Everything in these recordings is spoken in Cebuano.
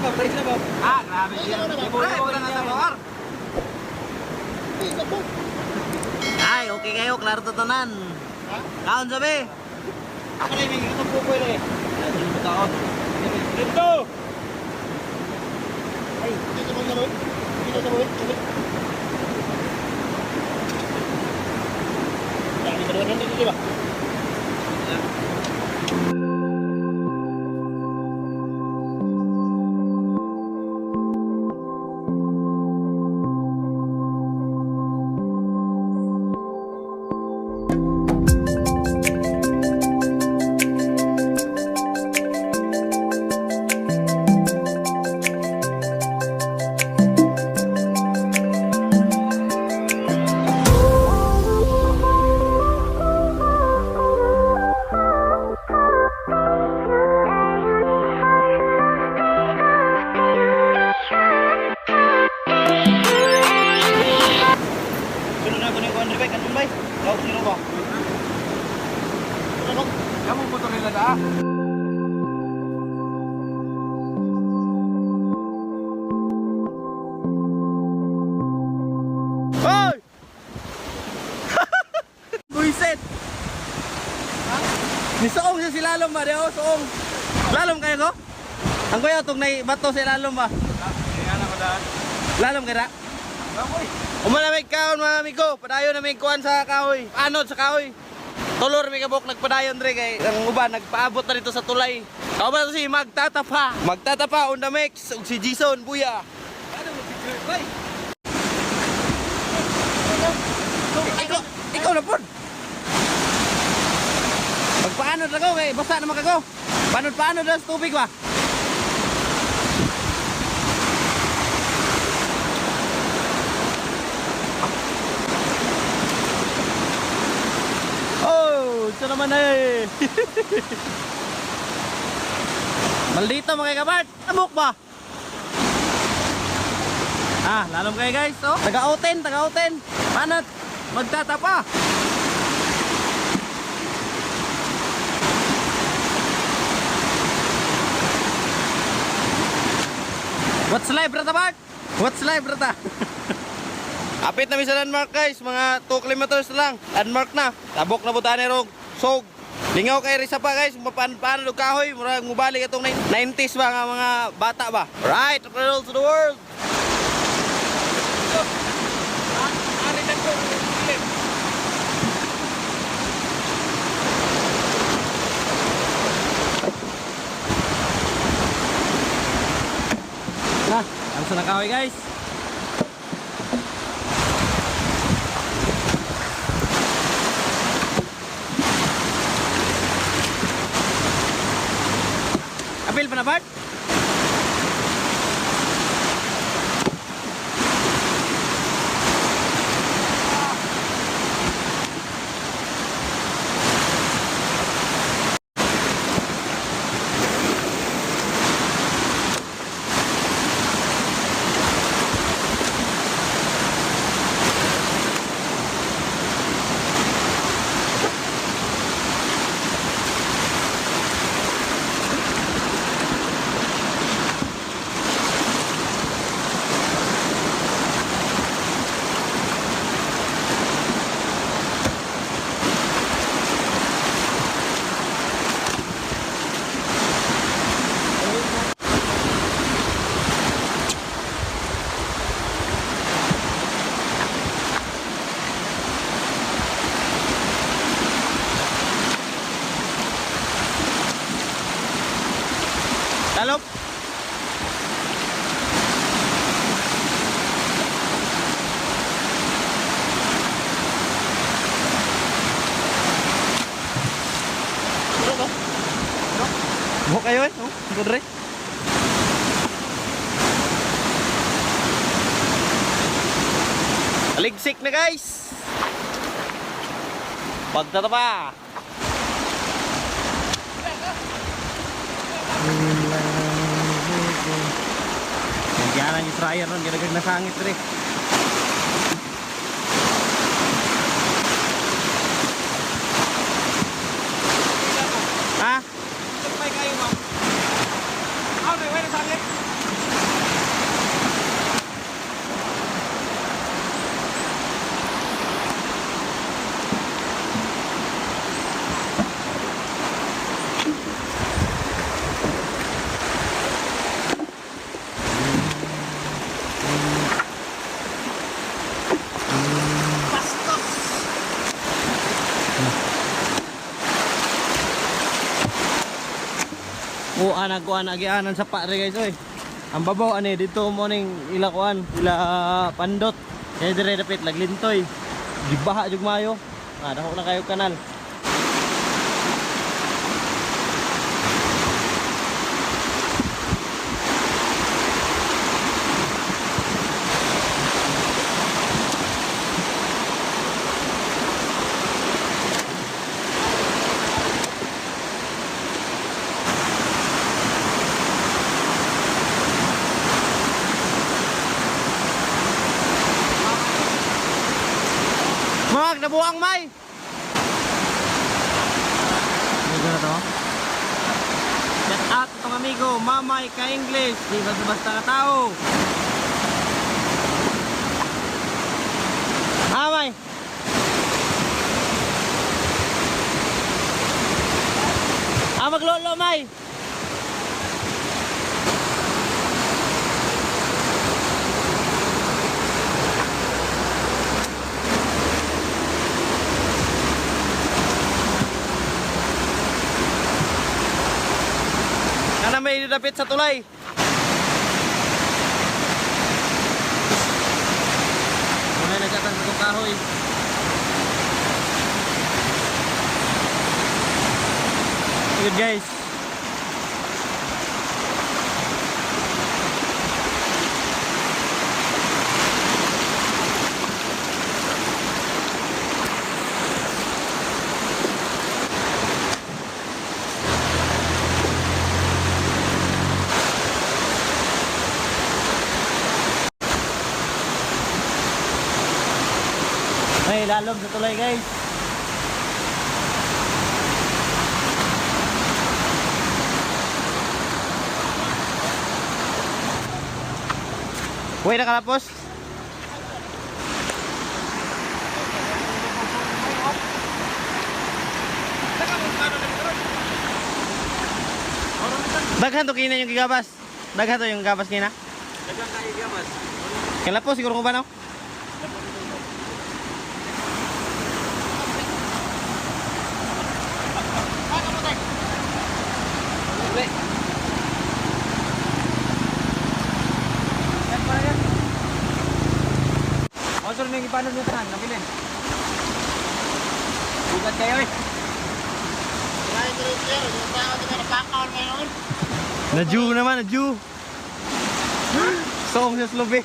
ba? Balik na ba? Ah, grabe siya. Ay, wala nga sa bar. Ay, okay kayo, klaro to tanan. Kaon sabi. Ako na yung itong pupoy na eh. Dito! Sunod na ko ng kuwan bay, kanun bay. Laok sino ba? Kamu motor nila da. Hoy! Buisit! Nisoong siya si Lalom ba? Di ako soong. Lalom kayo ko? Ang kuya, itong nai bato si Lalom ba? Lalom kaya? Umalamig kaon mga amigo, padayon na may kuan sa kahoy. Anod sa kahoy. Tulor may kabok nagpadayon dre kay ang uban nagpaabot na dito sa tulay. Kauban to si Magtatapa. Magtatapa on the mix ug si Jason Buya. Ano mo picture bay? Ikaw, ikaw na pod. Magpaanod lang ko kay basa naman kako. Paanod paanod lang sa tubig ba? Oh, ito naman eh. Maldito mga kabart. Tabok ba? Ah, lalom kayo guys. Oh, taga-oten, taga-oten. Panat, magtatapa. What's live, brata Bart? What's live, brata? Apit na mi sa landmark guys, mga 2 kilometers na lang. Landmark na. Tabok na buta ni Rog. Sog. Lingaw kay Risa pa guys, paano paano og kahoy, murag mubalik itong 90s ba nga mga bata ba. Right, roll to the world. Na, ang sa kahoy guys. Apil pa na Bart? Talop. Buhok kayo eh. Oh, kudre. Aligsik na guys. Pagtatapa. Nagyanan yung fryer ron, ginagag nasangit rin. Ha? May kayo ba? Ah, may wala sangit. Kuan na kuan agianan sa pare guys oy. Ang babaw ani dito mo ning ila kuan, ila pandot. Kaya dire dapit laglintoy. Gibaha jug maayo. Ah, dako na kayo kanal. Mag, nabuang may. Amigo na to. Shout out itong amigo, Mamay ka English, di basta-basta ka tao. Mamay. Ah, maglolo, May. Kana may dapit sa tulay. Muna nagkatang sa kahoy. Good guys. May lalom sa tulay guys. Uy, nakalapos. Daghan to kina yung gigabas. Daghan to yung gabas kina. Dagang kayo gamas. Kalapos siguro ko ba no? Osor na yung ipanon niyo tanan, nabilin. Bugat kayo eh. Nadyo naman, nadyo. Soong sa slubi.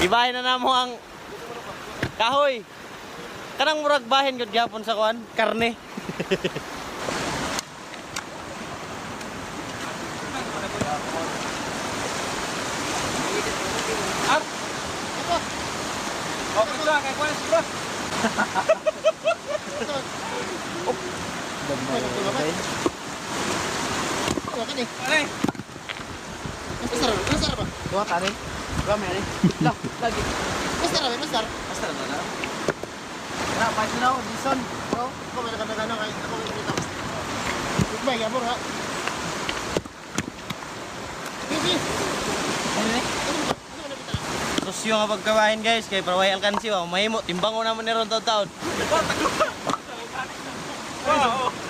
Ibahin na namo ang kahoy. Kanang murag bahin gud gyapon sa kuan, karne. Okay ba kay kuan bro. Ale. Duha tani. Duha may ani. Lagi. Basta na na. Tara, pa na ako, Dison. Susyo nga pagkabahin guys, kay Praway Alcansi, wa mahimo timbango naman ni ron taon-taon.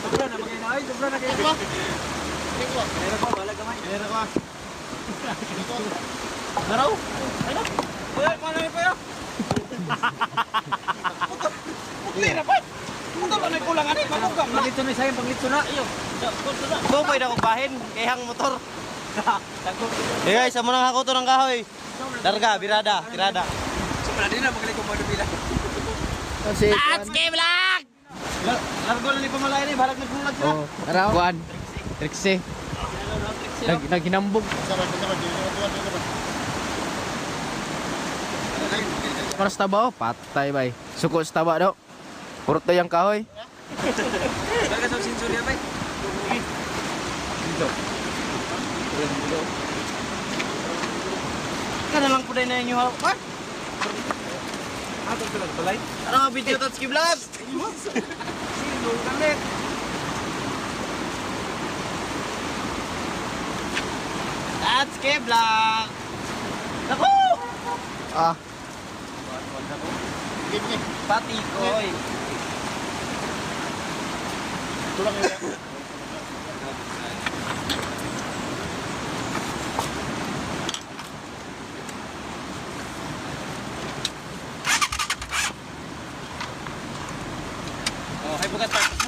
Sobra na bagay na ay, sobra na kayo. Pero ko wala gamay. Meron ko. Naraw. Ano? Kuya, paano yun, kuya? Putli na pa. Puto ba na kulang ani? Mabugam na. Panglitso na sa'yo, panglitso na. Iyo. Ko pwede akong bahin kay hang motor. Hey guys, amo nang hako to ng kahoy. Larga, birada, tirada. So, wala din na magaling kung pila. Kasi That's game vlog! Largo na ni pamalayan ni, balag nagbulag sila. Oh, araw. Kuan. Trixie. Naghinambog. Para sa taba, oh. Patay bay. Suko sa taba do. Purot to yung kahoy. Baga sa sensorya ba? Kana lang po na inyo ha. Ato tulad balay. Ano video touch vlog? Sino galit? That's vlog. Naku! Ah, Pati koy. Oh, hay bugat pa.